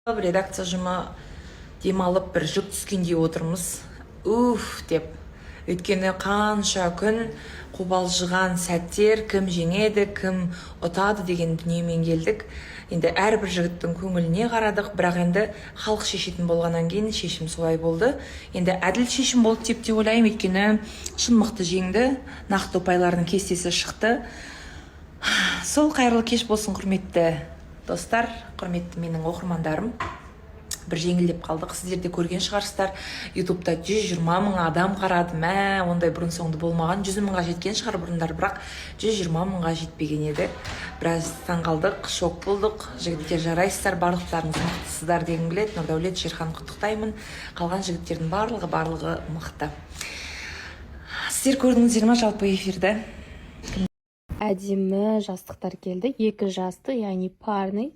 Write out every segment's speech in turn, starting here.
Редакция ұжымы демалып, бір жүк түскендей отырмыз, уф деп. Өйткені қанша күн қобалжыған сәттер, кім жеңеді, кім ұтады деген дүниемен келдік. Енді әрбір жігіттің көңіліне қарадық, бірақ енді халық шешетін болғаннан кейін шешім солай болды. Енді әділ шешім болды деп те ойлаймын, өйткені шын мықты жеңді, нақты ұпайлардың кестесі шықты. Сол, қайырлы кеш болсын, құрметті достар, құрметті менің оқырмандарым. Бір жеңілдеп қалдық. Сіздер де көрген шығарсыздар, Ютубта 120 мың адам қарады. Мә, ондай бұрын соңды болмаған. 100 мыңға жеткен шығар бұрындар, бірақ 120 мыңға жетпеген еді. Біраз таңқалдық, шок болдық. Жігіттер, жарайсыздар, барлықтарыңыз мықтысыздар дегім келеді. Нұрдәулет, Шерхан, құттықтаймын. Қалған жігіттердің барлығы, барлығы мықты. Сіздер көрдіңіздер ма жалпы эфирді? Әдемі жастықтар келді, екі жастық, яғни парный.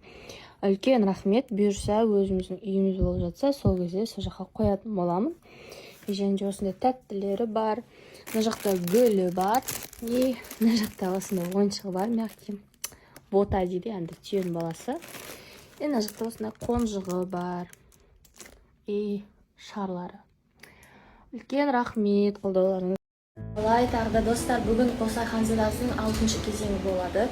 Үлкен рахмет. Бұйырса, өзіміздің үйіміз болып жатса, сол кезде сол жаққа қоятын боламын. И және де осындай тәттілері бар, мына жақта гүлі бар и мына жақта осындай ойыншығы бар, мягкий бота дейді, андай түйенің баласы. И мына жақта осындай қонжығы бар и шарлары. Үлкен рахмет қолдауларыңыз. Қалай тағы да, достар? Бүгін Қосай ханзадасының алтыншы кезеңі болады.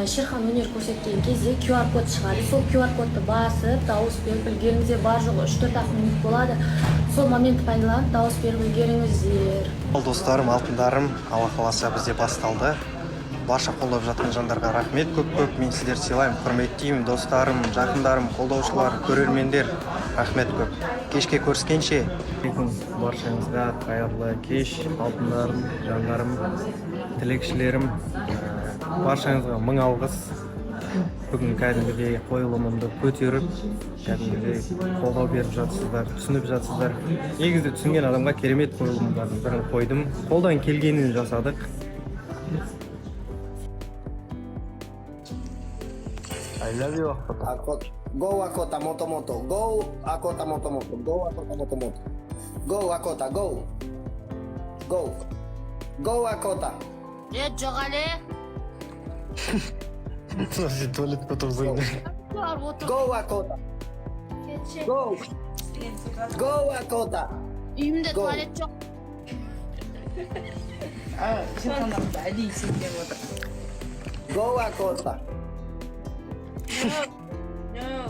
Шерхан өнер көрсеткен кезде QR код шығады. Сол QR кодты басып, дауыс беріп үлгеріңіздер. Бар жоғы 3-4 ақ минут болады. Сол моментті пайдаланып, дауыс беріп үлгеріңіздер. Ал, достарым, алтындарым, Алла қаласа, бізде басталды. Барша қолдап жатқан жандарға рахмет көп көп. Мен сіздерді сыйлаймын, құрметтеймін. Достарым, жақындарым, қолдаушылар, көрермендер, рахмет көп. Кешке көріскенше! Баршаңызға қайырлы кеш, алтындарым, жандарым, тілекшілерім. Баршаңызға мың алғыс. Бүгін кәдімгідей қойылымымды көтеріп, кәдімгідей қолдау беріп жатсыздар, түсініп жатсыздар. Негізі түсінген адамға керемет қойылымдардың бірін қойдым. Қолдан келгенін жасадық. I love you, Akota. Akota. Go Akota Moto Moto. Go Akota Moto Moto. Go Akota Moto Moto. Go Akota. Go. Go. Go Akota. Е, жоқ әлі. Сен туалетке отырғызайын. Бар, отыр. Go Akota. Кетші. Go. Go Akota. Үйімде Go. туалет жоқ. Әдейі сенген отыр. Go Akota. No.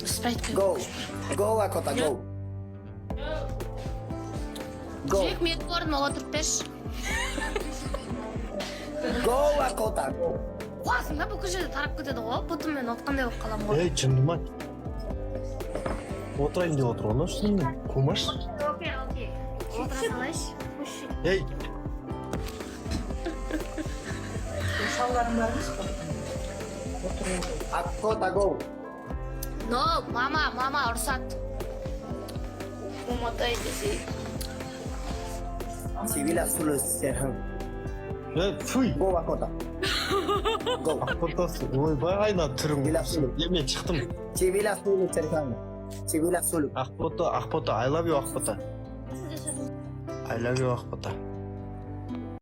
Спрайт құйып. Go. Go Akota. Go. Go. Жүрек, менің орныма отырып берші. Go Akota. Go. Қуасың ба, бүкіл жерде тарап кетеді ғой. Бұтыммен отқандай болып қаламын ғой. Ей, жынды ма? Отырайын деп отыр ғой шынымен. Қумашы. Окей. Отыра салайыншы. Қойшы. Ей, Шалдарың бар емес қой. Akota. Go. No, мама, мама ұрсады. Омотай десе. Sibila Zulu Serhan. Ей, фуй. Go Akota. Go. Ақботасы, ойбай, айна түрің. Sibila Zulu. Е, мен шықтым. Sibila Zulu Serhan. Sibila Zulu. Ақбота, Ақбота, I love you, Ақбота. I love you, Ақбота.